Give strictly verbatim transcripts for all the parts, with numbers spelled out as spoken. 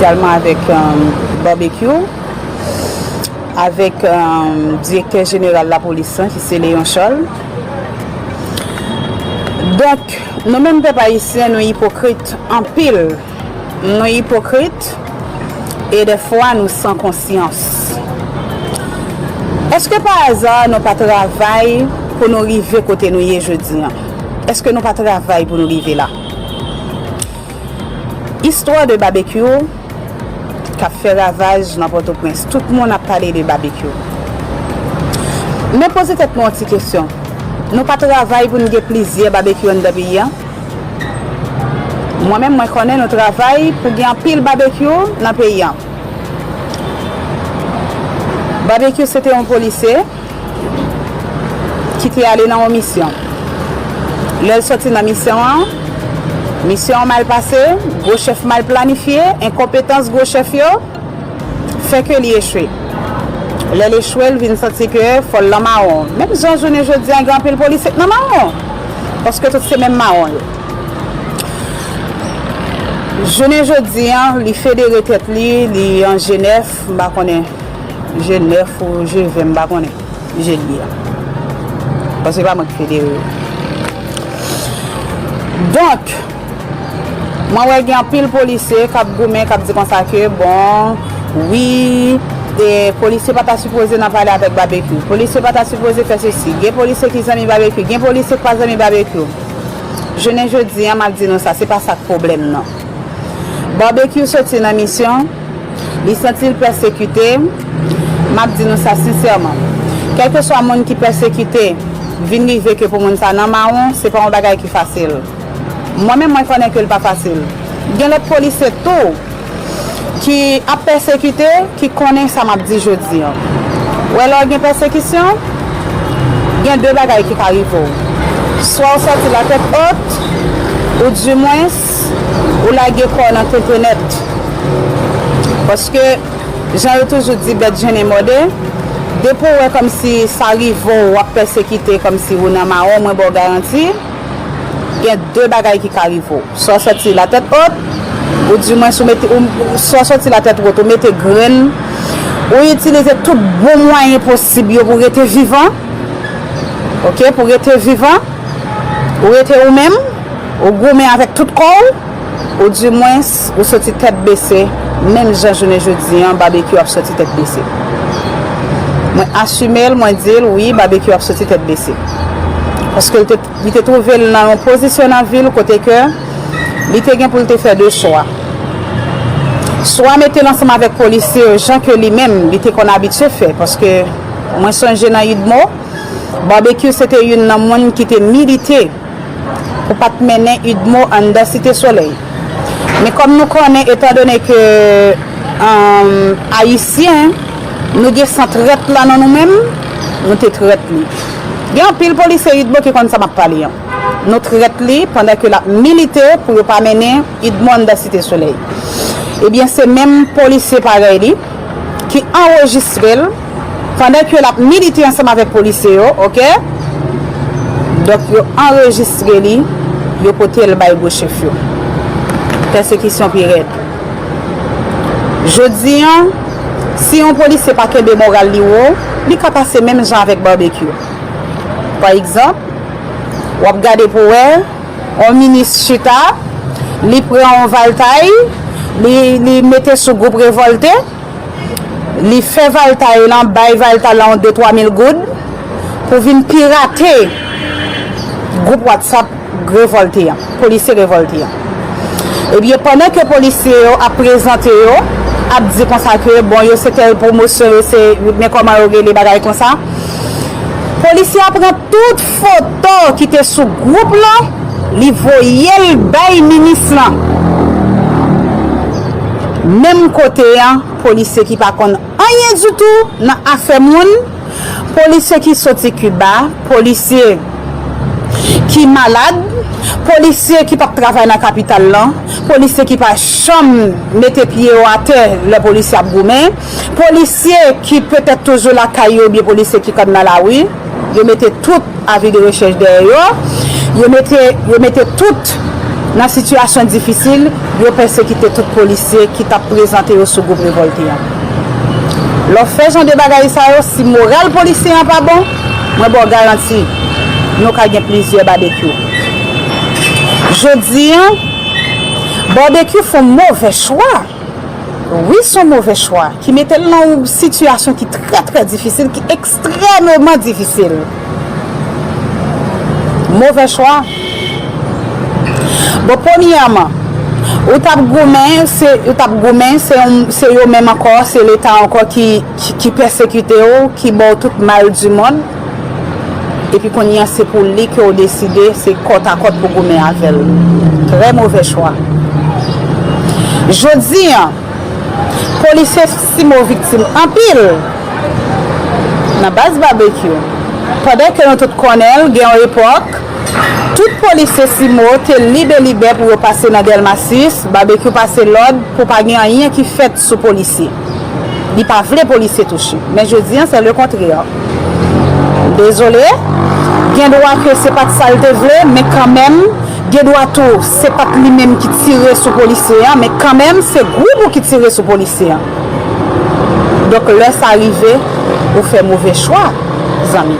espesyalman avèk, um, Barbecue, avèk, um, direktè jeneral lapolis lan, ki se Léon Charles. Donk, nou menm pèp ayisyen, nou ipokrit anpil. Nou ipokrit e dèfwa nou san konsyans. Èske pa aza nou pa travay pou nou rive kote nou ye jodi an? Èske nou pa travay pou nou rive la? Istwa de Barbecue k ap fè ravaj nan Pòtoprens. Tout moun ap pale de Barbecue. Men poze tèt nou yon ti kesyon. Nou pa travay pou n gen plizyè Barbecue anndan peyi a? Mwen menm, mwen konnen nou travay pou gen anpil Barbecue nan peyi a. Barbecue se te yon polisye ki te ale nan yon misyon. Lè l soti nan misyon an, misyon an mal pase, gwo chèf mal planifye, enkonpetans gwo chèf yo fè ke li echwe. Lè l echwe, l vin santi ke fò l nan mawon. Menm jan jounen jodi a, gen anpil polisye k nan mawon. Paske tout se menm mawon yo. Jounen jodi a, li federe tèt li, li an G nèf, m pa konnen, G nèf ou G ven, m pa konnen. Je l ye a. Paske se pa mwen ki federe yo. Donk, mwen wè gen anpil polisye k ap goumen, k ap di konsa ke, bon, wi, e, polisye pa ta sipoze nan pale avèk Barbecue. Polisye pa ta sipoze fè sesi. Gen polisye ki zanmi Barbecue, gen polisye ki pa zanmi Barbecue. Jounen jodi a, m ap di nou sa, se pa sa k pwoblèm nan. Barbecue soti nan misyon, li santi l pèsekite, m ap di nou sa sensèman. Kèlkeswa moun ki pèsekite, vin rive ke pou moun sa nan mawon, se pa yon bagay ki fasil. Mwen menm, mwen konnen ke l pa fasil. Gen lòt polisye tou ki ap pèsekite, ki konnen sa m ap di jodi an. Ou wè, lè w gen pèsekisyon, gen de bagay ki ka rive w. Swa w sòti latèt wot, ou dimwens, ou lage kò w nan tenten nèt. Paske, jan yo toujou di, bèt jennen mòde, depi w wè kòmsi sa rive w, w ap pèsekite, kòmsi ou nan mawon, mwen ba w garanti, gen de bagay ki ka rive w. Swa w sòti latèt wot, ou dimwens ou mete, ou, swa w sòti latèt wot, ou mete grenn, ou itilize tout bon mwayen posib yo pou w rete vivan. Oke, pou w rete vivan, ou rete ou menm, ou goumen avèk tout kò w, ou dimwens, ou sòti tèt bese, menm jan jounen jodi an, Barbecue ap sòti tèt bese. Mwen asime l, mwen di l, wi, Barbecue ap sòti tèt bese. Paske l te, li te twouve l nan yon pozisyon nan vi l kote ke li te gen pou l te fè de chwa. Swa mete l ansanm avèk polisye yo, jan ke li menm, li te konn abitye fè, paske mwen sonje nan UDMO, Barbecue se te youn nan moun ki te milite pou pa t mennen UDMO anndan Site Solèy. Men kòm nou konnen, etandone ke, um, Ayisyen, nou gen san trèt la nan nou menm, nou te trèt li. Gen anpil polisye UDMO ki konn sa m ap pale an. Nou trèt li pandan ke l ap milite pou yo pa mennen UDMO anndan Site Solèy. Ebyen, se menm polisye parèy li ki anrejistre l pandan ke l ap milite ansanm avèk polisye yo, oke? Donk, yo anrejistre li, yo pote l bay gwo chèf yo. Pèsekisyon pi rèd. Jodi an, si yon polisye pa kenbe moral li wo, li ka pase menm jan avèk Barbecue. Pa egzanp, w ap gade pou wè, yon minis chita, li pran yon valtay, li, li mete sou gwoup revòlte, li fè valtay lan, bay valtay lan yon de twa mil goud pou vin pirate gwoup WhatsApp revòlte an, polisye revòlte an. Ebyen, pandan ke polisye yo ap prezante yo, ap di konsa ke, bon, yo se tèl pwomosyon, yo se, men kòman yo rele, bagay konsa, polisye a pran tout foto ki te sou gwoup lan, li voye l bay minis lan. Menm kote an, polisye ki pa konn anyen ditou nan afè moun, polisye ki soti Kiba, polisye ki malad, polisye ki p ap travay nan kapital lan, polisye ki pa janm mete pye yo atè lè polisye ap goumen, polisye ki petèt toujou lakay yo, oubyen polisye ki konn nan lari, yo mete tout avi de rechèch dèyè yo, yo mete, yo mete tout nan sitiyasyon difisil, yo pèsekite tout polisye ki t ap prezante yo sou gwoup revòlte an. Lè w fè jan de bagay sa yo, si moral polisye an pa bon, mwen ba w garanti, nou ka gen plizyè babekyou. Jodi an, Babekyou fè yon movè chwa. Wi, se yon movè chwa ki mete l nan yon sitiyasyon ki trè, trè difisil, ki ekstrèmeman difisil. Movè chwa. Bon, premyèman, ou t ap goumen, se, ou t ap goumen, se yon, se yo menm ankò, se Leta ankò ki, ki, ki pèsekite w, ki ba w tout mal du monde. Epi kounye a, se pou li ke w deside, se kòtakòt pou goumen avè l. Trè movè chwa. Jodi an, polisye Simo viktim anpil nan baz Babekyou. Pandan ke nou tout konnen l, gen yon epòk, tout polisye Simo te lib e libè pou yo pase nan Dèlma sis, Babekyou pase lòd pou pa gen anyen ki fèt sou polisye. Li pa vle polisye touche. Men jodi an, se le kontrè. Dezole, gen dwa ke se pa t sa l te vle, men kanmenm, gen dwa tou, se pa t li menm ki tire sou polisye an, men kanmenm, se gwoup ou ki tire sou polisye an. Donk, lè sa rive, ou fè move chwa, zanmi.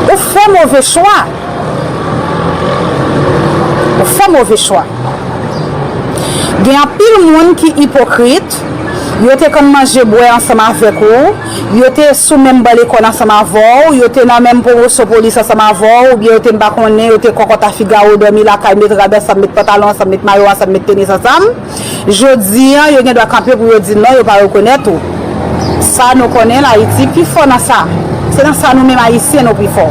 Ou fè move chwa. Ou fè move chwa. Gen anpil moun ki ipokrit, yo te konn manje bwè ansanm avèk ou, yo te sou menm ban lekòl ansanm avè w, yo te nan menm pwomosyon polis ansanm avè w, oubyen yo te, m pa konnen, yo te kòkòt a figawo, dòmi lakay, met rad ansanm, met pantalon ansanm, met mayo ansanm, met tenis ansanm. Jodi an, yo gen dwa kanpe pou yo di non, yo pa rekonèt ou. Sa nou konnen, Ayiti pi fò nan sa. Se nan sa nou menm Ayisyen nou pi fò.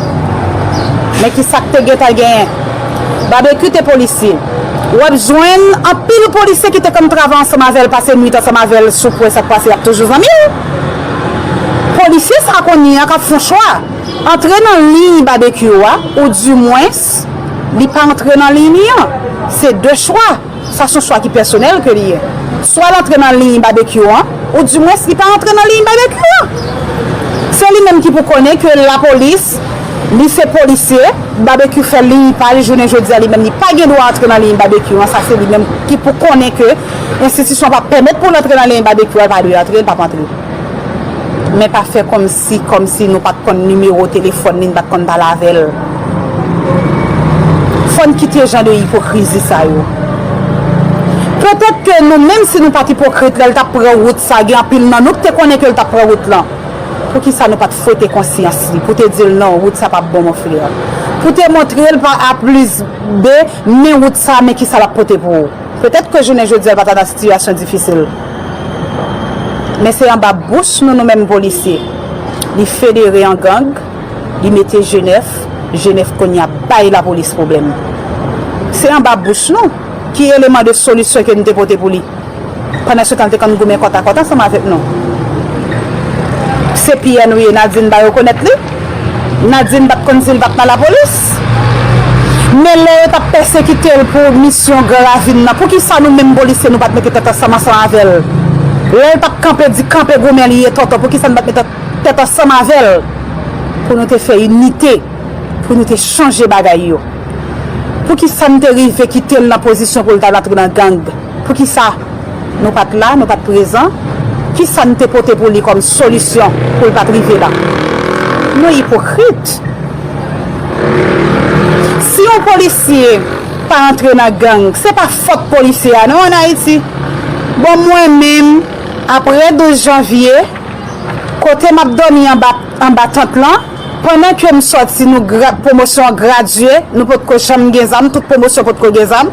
Men ki sa k te gentan genyen? Babekyou te polisye. W ap jwenn anpil polisye ki te konn travay ansanm avè l, pase nwit ansanm avè l sou pwen, sa k pase, y ap toujou zanmi l. Polisye sa kounye a k ap fè yon chwa. Antre nan liy Babekyou a, oudimwens, li pa antre nan liy li an. Se de chwa. Sa se yon chwa ki pèsonèl ke li ye. Swa l antre nan liy Babekyou an, oudimwens li pa antre nan liy Babekyou an. Se li menm ki pou konnen ke lapolis, li se polisye, Babekyou fè liy pa li, jounen jodi a, li menm li pa gen dwa antre nan liy Babekyou an, sa se li menm ki pou konnen ke enstitisyon pa pèmèt pou l antre nan liy Babekyou a, l pa dwe antre, l p ap antre. Men pa fè kòmsi, kòmsi nou pa t konn nimewo telefòn li, n pa t konn pale avè l. Fò n kite jan de ipokrizi sa yo. Petèt ke nou menm, si nou pa t ipokrit, lè l t ap pran wout sa, gen anpil nan nou ki te konnen ke l t ap pran wout lan. Poukisa nou pa t fwete konsyans li, pou te di l non, wout sa p ap bon, mon frè? Pou te montre l pa a plis de, men wout sa, men kisa l ap pote pou ou. Petèt ke jounen jodi a, l pa ta nan sitiyasyon difisil. Men se anba bouch nou, nou menm polisye. Li federe an gang, li mete Jenèf, Jenèf kounye a bay lapolis pwoblèm. Se anba bouch nou. Ki eleman de solisyon ke nou te pote pou li? Pandan se tan, l te konn goumen kòtakòt ansanm avèk nou. Se piyè nou ye, Nadine pa rekonèt li. Nadine pa t konn si l pa t nan lapolis. Men lè yo t ap pèsekite l pou misyon Gran Ravin nan, poukisa nou menm polisye nou pa t mete tèt ansanm ansanm avè l? Lè l t ap kanpe, di kanpe goumen li ye tonton, poukisa nou pa t mete tèt ansanm avè l pou nou te fè inite, pou nou te chanje bagay yo? Poukisa n te rive kite l nan pozisyon pou l t al antre nan gang? Poukisa? Nou pa t la, nou pa t prezan. Kisa n te pote pou li kòm solisyon pou l pa t rive la? Nou ipokrit. Si yon polisye pa antre nan gang, se pa fòt polisye a non ann Ayiti. Bon, mwen menm, apre douz janvye, kote m ap dòmi anba, anba tant lan, pandan ke m sòti, nou gra-, pwomosyon an gradye, nou potko janm gen zam, tout pwomosyon potko gen zam.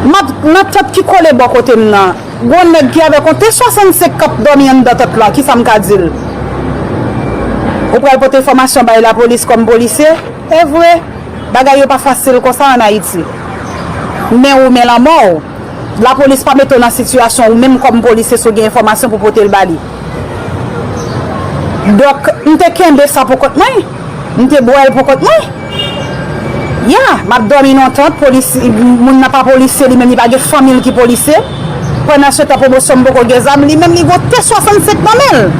M ap nan tant ki kole bò kote m nan. Gon nèg ki avèk yon T swasannsenk k ap dòmi anndan tant lan, kisa m ka di l? Ou pral pote enfòmasyon bay lapolis kòm polisye? E vre, bagay yo pa fasil konsa ann Ayiti. Men ou, men lanmò w. Lapolis pa mete w nan sitiyasyon ou menm kòm polisye si w gen enfòmasyon pou pote l ba li. Donk, m te kenbe sa pou kont mwen. M te bwè l pou kont mwen. Ya, m ap dòmi nan yon tant, polis, moun nan pa polisye, li menm li pa gen fanmi l ki polisye. Pandan se tan pwomosyon m poko gen zam, li menm li gon T swasannsenk nan men l.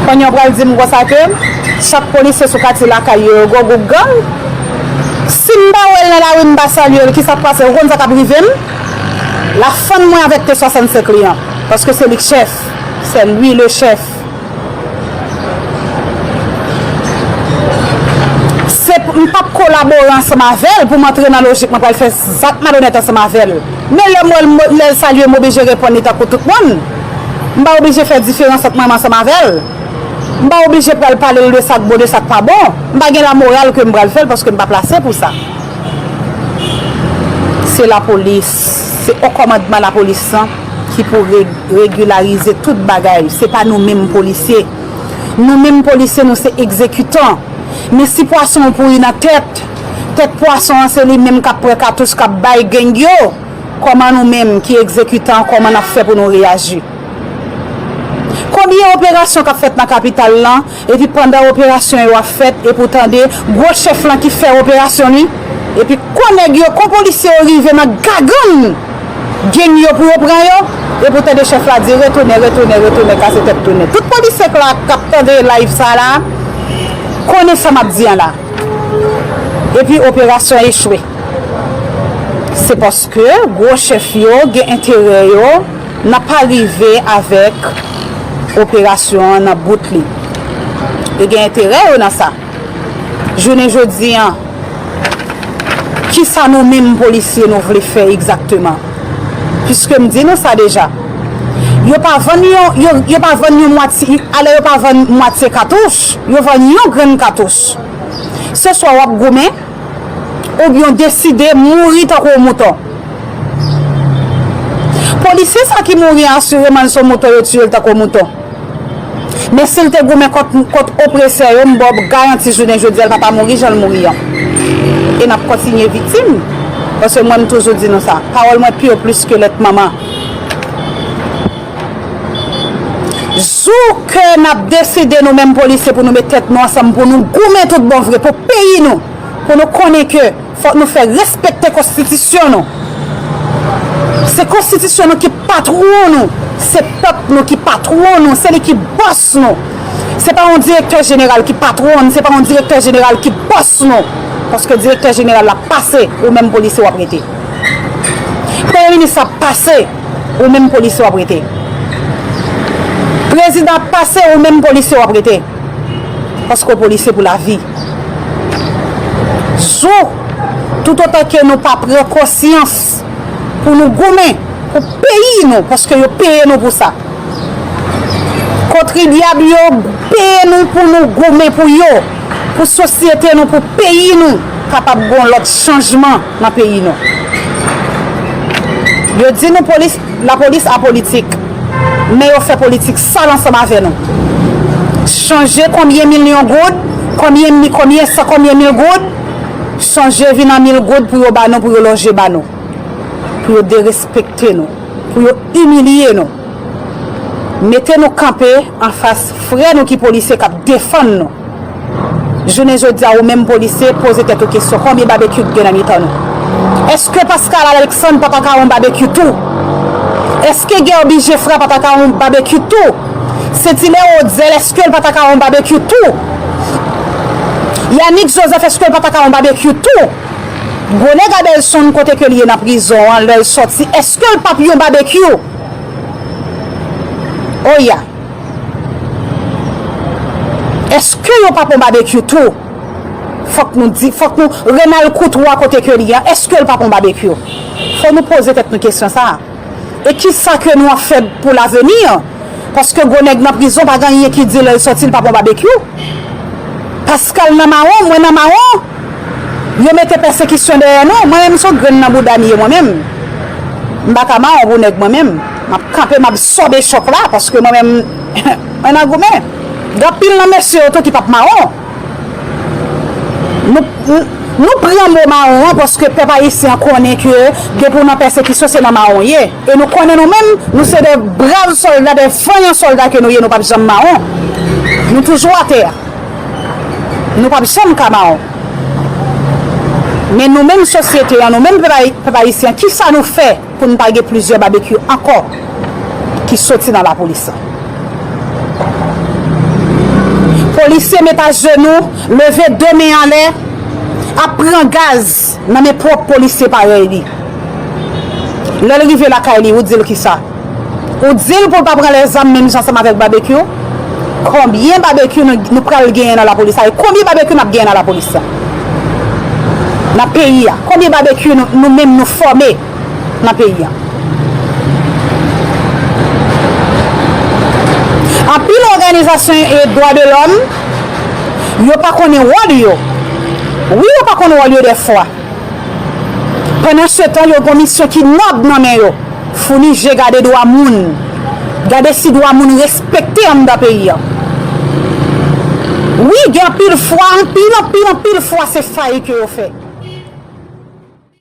Kounye a w pral di m konsa ke chak polisye sou katye lakay yo, yo gon gwoup gang. Si m pa wè l nan lari, m pa salye l, kisa k pase? Ou konn sa k ap rive m? L ap fann mwen avèk T swasannsenk li an. Paske se li k chèf. C'est lui le chef. Se, m p ap kolabore ansanm avè l pou m antre nan lojik mwen pral fè zak malonèt ansanm avè l. Men lè m wè l, lè l salye m, oblije reponn li tankou tout moun. M pa oblije fè diferans ant mwen menm ansanm avè l. M pa oblije pral pale l de sa k bon, de sa k pa bon. M pa gen lamoral ke m pral fè l paske m pa plase pou sa. Se lapolis, se o kòmandman lapolis lan ki pou re-, regilarize tout bagay. Se pa nou menm polisye. Nou menm polisye, nou se egzekitan. Men si pwason an pouri nan tèt, tèt pwason an se li menm k ap pran katouch k ap bay gang yo. Kòman nou menm ki egzekitan, kòman n ap fè pou nou reyaji? Konbyen operasyon k ap fèt nan kapital lan, epi pandan operasyon yo ap fèt, epi w tande gwo chèf lan ki fè operasyon li, epi kon nèg yo, kon polisye yo rive nan gagann gang yo pou yo pran yo, epi w tande chèf la di, "Retounen, retounen, retounen, kase tèt tounen." Tout polisye k la k ap tande live sa la, konnen sa m ap di an la. Epi operasyon echwe. Se paske gwo chèf yo gen enterè yo nan pa rive avèk operasyon an nan bout li. Yo gen enterè yo nan sa. Jounen jodi an, kisa nou menm polisye nou vle fè egzakteman? Piske m di nou sa deja. Yo pa vann yon, yo, yo pa vann yon mwatye, alè yo pa vann mwatye katouch, yo vann yon grenn katouch. Se swa w ap goumen, oubyen w deside mouri tankou yon mouton. Polisye sa ki mouri an, asireman l se yon mouton yo tiye l tankou yon mouton. Men si l te goumen kont, kont opresè yo, m ba w garanti jounen jodi a, l pa ta mouri jan l mouri an. E n ap kontinye viktim. Paske mwen, m toujou di nou sa. Pawòl mwen pi yo plis ke lèt manman. Jou ke n ap deside nou menm polisye pou nou met tèt nou ansanm, pou nou goumen tout bon vre pou peyi nou, pou nou konnen ke fòk nou fè respekte konstitisyon nou. Se konstitisyon nou ki patwon nou, se pèp nou ki patwon nou, se li ki bòs nou. Se pa yon direktè jeneral ki patwon nou, se pa yon direktè jeneral ki bòs nou. Paske direktè jeneral la pase, ou menm polisye w ap rete. Premye minis ap pase, ou menm polisye w ap rete. Prezidan ap pase, ou menm polisye w ap rete. Paske w polisye pou lavi. Jou, toutotan ke nou pa pran konsyans pou nou goumen, pou peyi nou, paske yo peye nou pou sa. Kontribyab yo peye nou pou nou goumen pou yo, pou sosyete nou, pou peyi nou kapab gon lòt chanjman nan peyi nou. Yo di nou polis, lapolis apolitik, men yo fè politik sal ansanm avè nou. Chanje konbyen milyon goud, konbyen mi-, konbyen san, konbyen mil goud, chanje vin an mil goud pou yo ba nou, pou yo lonje ba nou, pou yo derespekte nou, pou yo imilye nou. Mete nou kanpe anfas frè nou ki polisye k ap defann nou. Jounen jodi a, ou menm polisye, poze tèt ou kesyon, konbyen babekyou ki gen nan mitan nou? Èske Pascal Alexandre pa ta ka yon babekyou tou? Èske Guerby Geffrard pa ta ka yon babekyou tou? Saint-Hilaire Audiel, èske l pa ta ka yon babekyou tou? Yanick Joseph, èske l pa ta ka yon babekyou tou? Gwo nèg Abelson, kote ke l ye nan prizon an, lè l sòti, èske l p ap yon babekyou? Oya. Èske yo p ap yon babekyou tou? Fòk nou di, fòk nou, Renald Courtois, kote ke li an, èske l p ap yon babekyou? Fò nou poze tèt nou kesyon sa a. E kisa ke nou ap fè pou laveni? Paske gwo nèg nan prizon pa gen anyen ki di lè l sòti l p ap yon babekyou. Pascal nan mawon, mwen nan mawon. Yo mete pèsekisyon dèyè nou. Mwen menm se yon grenn nan bouda m ye mwen menm. M pa ka mawon pou nèg mwen menm. M ap kanpe, m ap absòbe chòk la paske mwen menm, mwen nan goumen. Gen anpil nan mesye yo tou ki p ap mawon. Nou, nou, nou pran mo mawon an paske pèp ayisyen an konnen ke depi w nan pèsekisyon, se nan mawon w ye. E nou konnen nou menm, nou se de brav sòlda, de vanyan sòlda ke nou ye, nou p ap janm mawon. Nou toujou atè a. Nou p ap janm ka mawon. Men nou menm sosyete an, nou menm pèp ayi-, pèp ayisyen, kisa nou fè pou n pa gen plizyè babekyou ankò ki soti nan lapolis la? Polisye, met ajenou, leve de men anlè, ap pran gaz nan men pwòp polisye parèy li. Lè l rive lakay li, ou di l kisa? Ou di l pou l pa pran lèzam menm jan ansanm avèk Babekyou? Konbyen Babekyou nou, nou pral genyen nan lapolis la? E konbyen Babekyou n ap genyen nan lapolis la? Nan peyi a. Konbyen Babekyou nou, nou menm nou fòme nan peyi a? Anpil òganizasyon e dwa de lòm, yo pa konnen wòl yo. Wi, yo pa konn wòl yo dèfwa. Pandan se tan, yo gon misyon ki nòb nan men yo. Founi je gade dwa moun. Gade si dwa moun respekte anndan peyi a. Wi, gen anpil fwa, anpil, anpil, anpil fwa se fay ke yo fè.